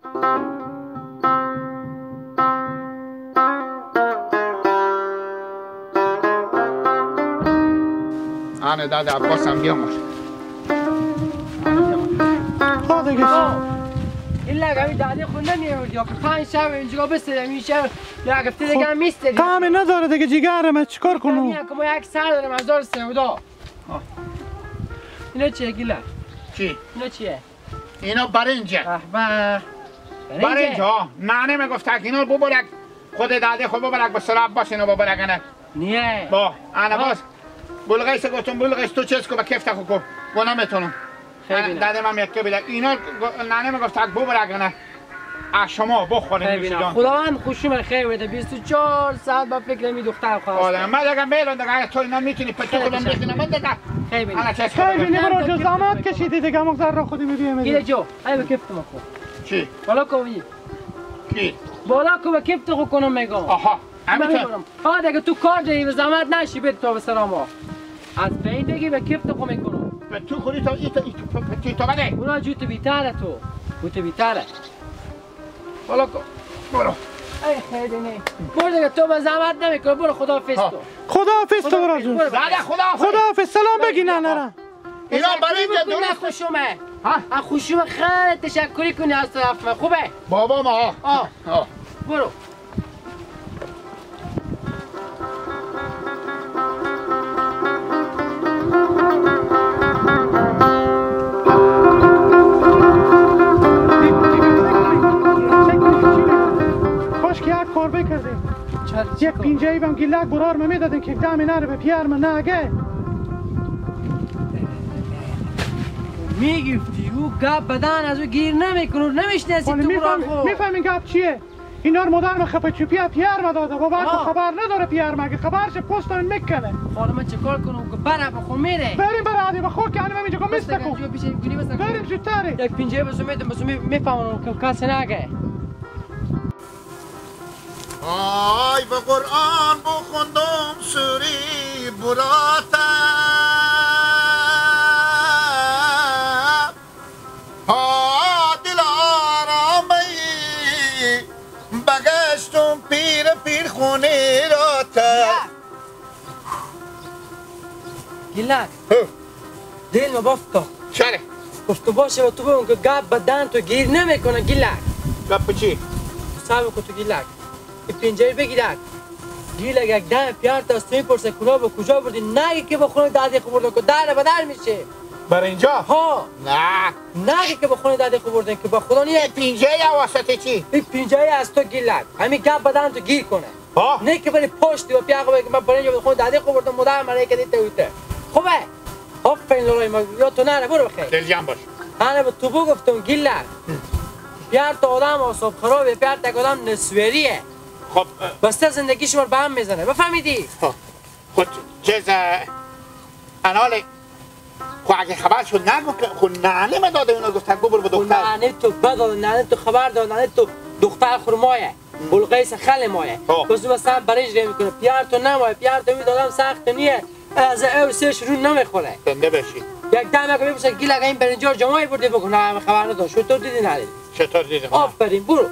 آنه داده عباس هم بیامد. ها دیگه این لگمی داده خود نمی‌آورد یا 5 شب اینجا بستدم این شب یا گفته دیگه هم میستدیم. طعم نداره دیگه جیگرم چیکار کنم؟ میگم که ما یک سر دارم هزار سودا. اینا چیه گیله؟ چی؟ اینا چیه؟ اینا برنجه. به برنج ها. ننه میگفت اینا ببرک خود داده خود ببرک به سر عباس اینو ببرک نه. نیه. با انا باز بلغیس گفتم بلغیس تو چیز کو به کفت خو کو گو نمیتونم. داده من یک بده اینا ننه میگفت تک ببرک نه. از شما بخوریم جان. خداوند خوشی من خیر بده 24 ساعت با فکر می دختر خواست. آره من دیگه میرم دیگه تو اینا میتونی پتو خودم بزنم من دیگه. خیلی خیلی برو جو زحمت کشیدی دیگه مقدار رو خودی میبینم. گیره جو ای به کفت ما کو. چی؟ بالا کوی. کی؟ بالا کو به کفت خو کنم میگم. آها همین. ها دیگه تو کار داری به زحمت نشی بده تا به سلام. از پی دیگه به کفت خو میکنم. به تو خوری تا ایت ایت تو بده. اونا جو تو بیتره تو. تو بیتره. بالا کو. برو. ای خیلی نه. برو دیگه تو به زحمت نمیکنی برو خداحافظ تو. خداحافظ تو برو جون. زاده خداحافظ. خداحافظ سلام بگی نه نه. اینا برای اینجا درست خوشومه. ها خوشومه خیلی تشکری کنی از طرف من خوبه؟ بابا ما. آه. برو. یک پینجایی بم گیلک برار من میدادن که دم نره به پیار من نگه میگفتی او گپ بدن از او گیر نمیکنه نمیشناسی تو برار خو میفهمین گپ چیه؟ اینا رو مادر من خپه چوپی پیار ما داده بابا خبر نداره پیار ما خبرش پست من میکنه. حالا من چیکار کنم که بره بخو میره بریم برادی بخو که من اینجا میستکو بریم زودتر یک پینجه بسو میدم بسو میفهمم که کسی نگه. آی به قرآن بخوندم سوری براتم ها دل آرامی بگشتم پیر پیر خونه راتم. گیلک دل ما بافتا چره؟ گفت باشه با تو بگم که گپ بدن تو گیر نمیکنه گیلک. گپ چی؟ صبر کن تو گیلک پینجری بگیرد گیل یک دم پیار تا از تو میپرسه کنا به کجا بردی نگی که به خونه دادی خو بردن که در به در میشه برای اینجا؟ ها نه نگی که به خونه دادی خو بردن که با خدا نیه. این پینجری واسطه چی؟ این پینجری از تو گیلک همین گپ بدن تو گیر کنه. ها نه که بری پشتی و پیاقو بگی من برای اینجا به خونه دادی خو بردم مادر من که دیده اویته. خوبه آفرین لولای ما یا تو نره برو بخیر دل باش. انا به تو گفتم گیلک پیار تا آدم اعصاب خرابه پیار تا آدم نسوریه. خب بسته زندگی شما رو به هم میزنه بفهمیدی؟ خب چیز اناله خب اگه خبر شد نگو که خب ننه من داده اونا گفتن ببر به دختر. ننه تو بداد ننه تو خبر داد ننه تو دختر خرمایه بلقیس خل مایه بس مثلا برنج ری میکنه پیار تو نمایه پیار تو میدادم سخت نیه از او سش رو نمیخوره. زنده بشی یک دم اگه میپرسه گیل اگه این برنجار جمعی برده بکنه خبر نداشت. چطور دیدی ندیدی؟ چطور دیدی؟ آفرین برو.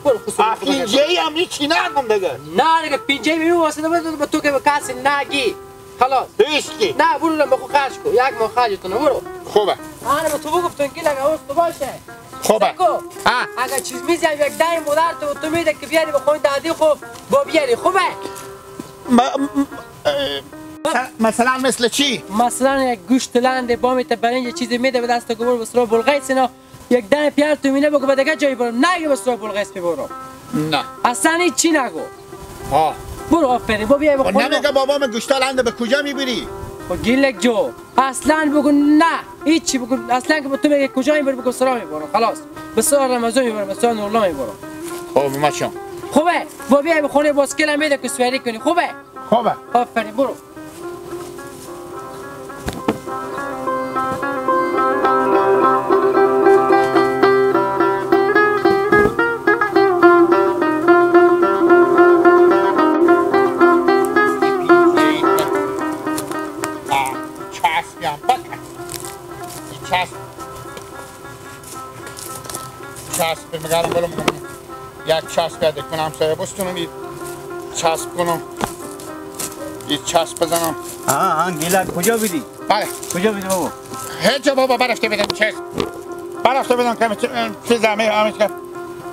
برو خصوصا پینجه‌ای هم هیچی نگم دیگه. نه دیگه پینجه‌ای میبینی واسه به تو که به کسی نگی خلاص. هیچکی. نه برو لما خو خرج کو یک ماه خرجتونه برو. خوبه. آره به تو گفتم که لگه حواست تو باشه. خوبه. اگه چیز میزنی یک دم مادر تو میده که بیاری به خونه دادی خو با بیاری خوبه. مثلا مثل چی؟ مثلا یک گوشت لند با میته برنج چیزی میده به دست گبر بسرا بلغیس اینا یک دم پیار تو مینه بگو به دیگه جایی برم نگی بسرا بلغیس میبرم. نه اصلا هیچ چی نگو. ها برو آفرین با بیای بخور. نمیگه بابام گوشت لند به کجا میبری؟ خب گیلک جو اصلا بگو نه هیچی بگو اصلا که تو میگه کجا میبری بگو سرا میبرم خلاص به سرا رمضان میبرم به سرا نورلا میبرم. خب ماشون خوبه با بیای به خونه باسکل میده که سواری کنی خوبه؟ خوبه آفرین برو. چسب میگرم بالا میگم یک چسب بیاده کنم همسایه بستونم یه چسب کنم یه چسب بزنم. آها گیلک کجا بیدی؟ بله کجا بیدی بابا؟ هیچ بابا برفته بدم چیز برفته بدم که چیز همه که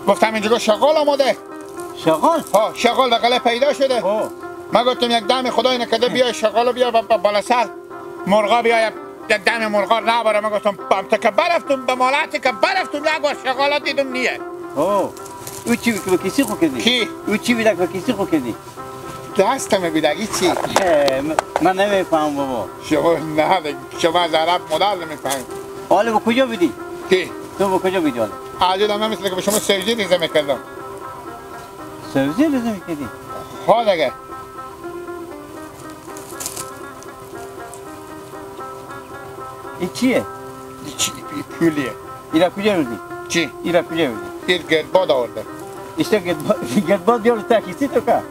گفتم اینجا شغال آماده. شغال؟ ها شغال بغل پیدا شده. من گفتم یک دم خدای نکرده بیای شغالو بیا بالا سر مرغا بیای یک دم مرغا نباره. من گفتم که برفتم به مالتی که برفتم یک بار شغالا دیدم نیه. او چی که کسی خو کردی؟ کی؟ او چی بیدک به کسی خو کردی؟ دستم بیدک چی؟ من نمیفهم بابا. شما نه شما از عرب مدل نمیفهمی. حالا به کجا بیدی؟ کی؟ تو به کجا بیدی حالا؟ عجب من مثل که به شما سبزی ریزه میکردم. سبزی ریزه میکردی؟ ها دیگه. این چیه؟ چی پولیه. ایرا کجا بردی؟ چی؟ ایرا کجا بردی؟ این گردباد آورده. ایشتا گردباد بیار تا کیسی تو که؟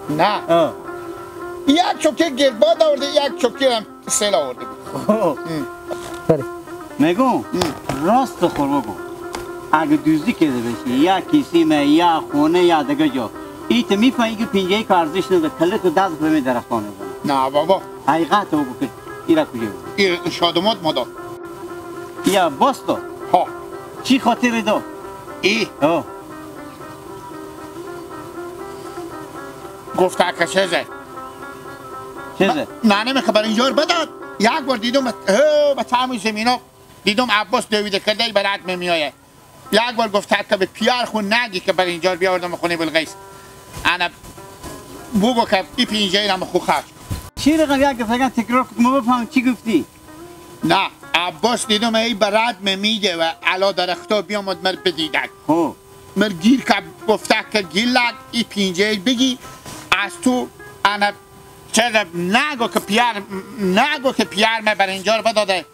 نه. یک چوکی گردباد آورده، یک چوکی هم سیل آورده بود. میگم راست خور بگو. اگه دوزی کرده بشی یا کیسی می یا خونه یا دیگه جا ایت میفهمی که پنجه که ارزش نداره کله تو دست به می درختان میزنه. نه بابا. حقیقت بگو که ایرا کجا بود؟ ایر شادمات ما داد. یا باز داد؟ ها. چی خاطر داد؟ ای؟ ها. گفت که چیزه؟ چیزه؟ نه نمیخواه برای اینجا رو بداد. یک بار دیدم به تعموی زمینا دیدم عباس دویده کرده برات میایه. یک بار گفت که به پیار خون نگی که برای اینجا بیاوردم خونه بلقیس. انا بگو که ای پینجه اینم خو خرج. چی رقم یک فقط تکرار کن ما بفهم چی گفتی؟ نه عباس دیدم ای برات میده و علا درختا بیامد مر بدیدک. خب مر گیر که گفته که گیلک ای پینجه بگی از تو انا چرا نگو که پیار نگو که پیار ما بر اینجا بداده.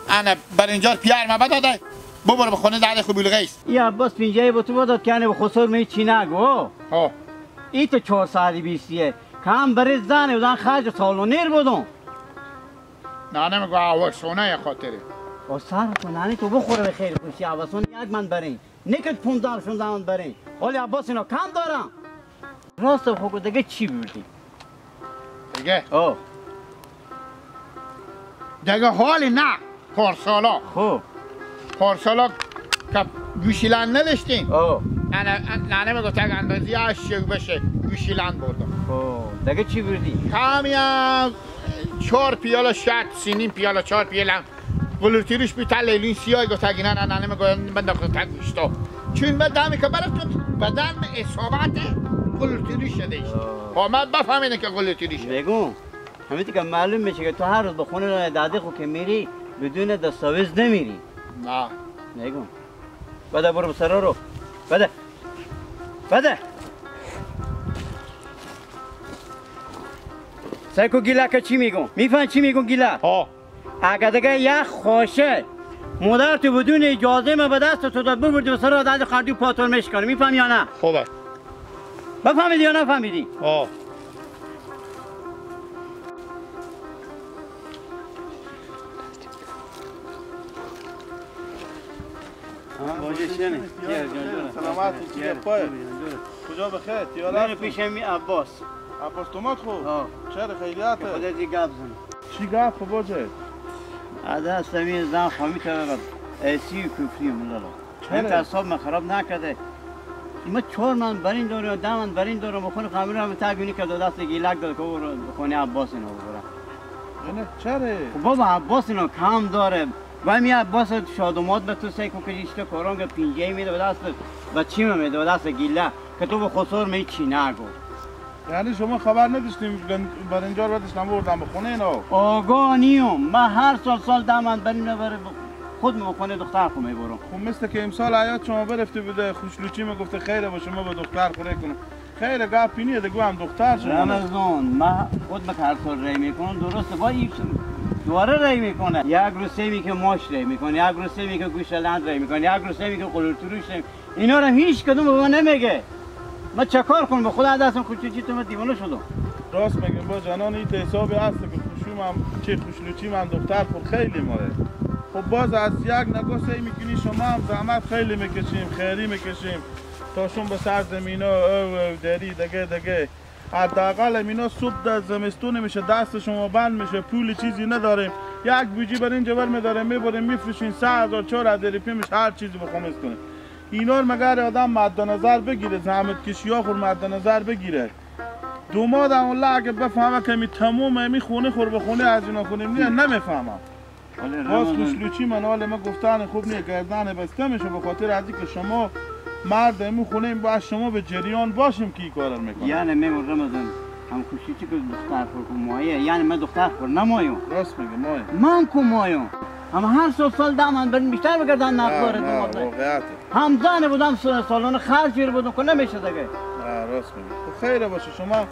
انا بر اینجا پیار ما بداده ببر به خونه داده خو بلقیس. ای عباس پینجه با تو بداد که به خسر می چی نگو. ها ای تو 420 کم برای زنه و زن خرج سالونیر بودم. نه نمیگو آواسونه خاطره. او سر تو ننی تو بخوره به خیر خوشی آواسون یک من برین. نکت 15 16 من برین. ولی عباس اینا کم دارم. راست خو دیگه چی بودی؟ دیگه؟ آه. دیگه حالی نه. پارسالا. خب. پارسالا که گوشیلند نداشتیم. آه. ننه میگفت اگه اندازی 8 بشه گوشیلند بردم. خب دیگه چی بردی؟ کمی 4 پیاله شد سینیم پیاله 4 پیاله قلوتیرش بی تل لیلون سیاه گفت اگه نه نه نمیگم من داخل تک گوشتا چون من دمی که برفتم بدن اصابت قلوتیرش شده است. خب من بفهمیدم که قلوتیرش. بگو همین که معلوم میشه که تو هر روز به خونه داده خو که میری بدون دستاویز نمیری. نه نگو بده برو سرا رو بده بده سایکو گیلا که چی میگم میفهم چی میگم گیلا؟ ها. اگه دیگه یک خوشه مادر تو بدون اجازه ما به دست تو داد ببردی و سر داد خردی پاتون میشکنه میفهم یا نه؟ خوبه. بفهمیدی یا نفهمیدی؟ ها. سلامت پای کجا بخیر تیاره پیش می عباس عباس تومات خو چرا خیلیاته خودت دی گپ زن چی گپ خو باجه از دست می زن خامی کرده ایسی کفری ملالا این اعصاب من خراب نکرده ما 4 من برین دارم 10 من برین دارم بخون خمیر هم تاگونی که دست گیلک داد که بخونه عباس اینو ببره نه چرا بابا عباس اینو کم داره و می عباس شادومات به تو سعی کن که ایشتا کاران که پینجه میده به دست و چی میده به دست گیله که تو به خسر می چی نگو. یعنی شما خبر نداشتیم بر اینجا رو بدش نبردم به خونه اینا؟ آگاه نیم من هر سال دمن بریم نبره خود می خونه دختر خو میبرم. خب مثل که امسال حیات شما برفته بوده خوشلوچی میگفته خیره با شما به دختر خوره کنه. خیره گپی نیه دیگه هم دختر شما. رمضان من خود به هر سال ری میکنم درسته با این دوباره ری میکنه. یک روز سه که ماش ری میکنه، یک روز سه که گوش لند ری میکنه، یک روز سه که قلوتروش ری. اینا رو هیچ کدوم به من نمیگه. ما چه کار کنم به خدا دستم خوشلوچی تو من دیوانه شدم. راست میگم با جنان این حسابی هست که خوشومم چه خوشلوچی من دختر خود خیلی ماره. خب باز از یک نگاه سعی میکنی شما هم زحمت خیلی میکشیم، خیری میکشیم تا شون به سر زمینا دری دیگه حداقل اینا صبح در زمستون میشه دست شما بند میشه، پول چیزی نداریم، یک بوجی بر اینجا بر میداریم میبریم میفروشیم 3000 4000 روپیه میشه هر چیزی بخوام کنیم. اینا رو مگر آدم مد نظر بگیره، زحمت کشی ها خور مد نظر بگیره. دوماد والله اگه بفهمه که می تموم می خونه خور به خونه از اینا کنیم نه نمیفهمم. باز خوشلوچی من حال ما گفتن خوب نیه، گردن بسته میشه به خاطر از اینکه شما مرد امو خونه باید شما به جریان باشیم که این کار رو میکنه. یعنی میگم رمضان هم خوشی که دختر خور کو مایه، یعنی من دختر خور نمایم. راست میگه مایه. من کو مایم. هم هر سال سال دامن برن بیشتر بگردن نقدار دماغ. هم زن بودم سالانه خرج بودم که نمیشه دیگه. نه راست میگه. خب خیره باشه شما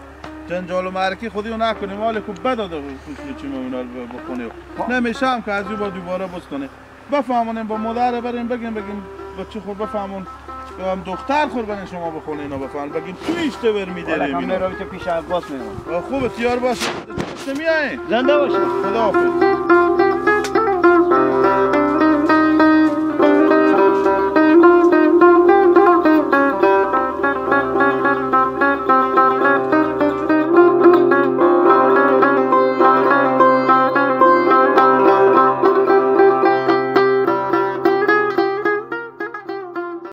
جنجال و معرکه خودی رو نکنیم، مال خوب بداده خوشلوچی ما بخونه. نمیشه هم که از او با دوباره باز کنه. بفهمونیم با مادر بریم بگیم بچه خور بفهمون. هم دختر خور برین شما بخونه اینا بفهم بگین تو ایشته بر میداریم اینا. میرم تو پیش عباس میرم. خوبه تیار باش. میای. زنده باش. خدا حافظ.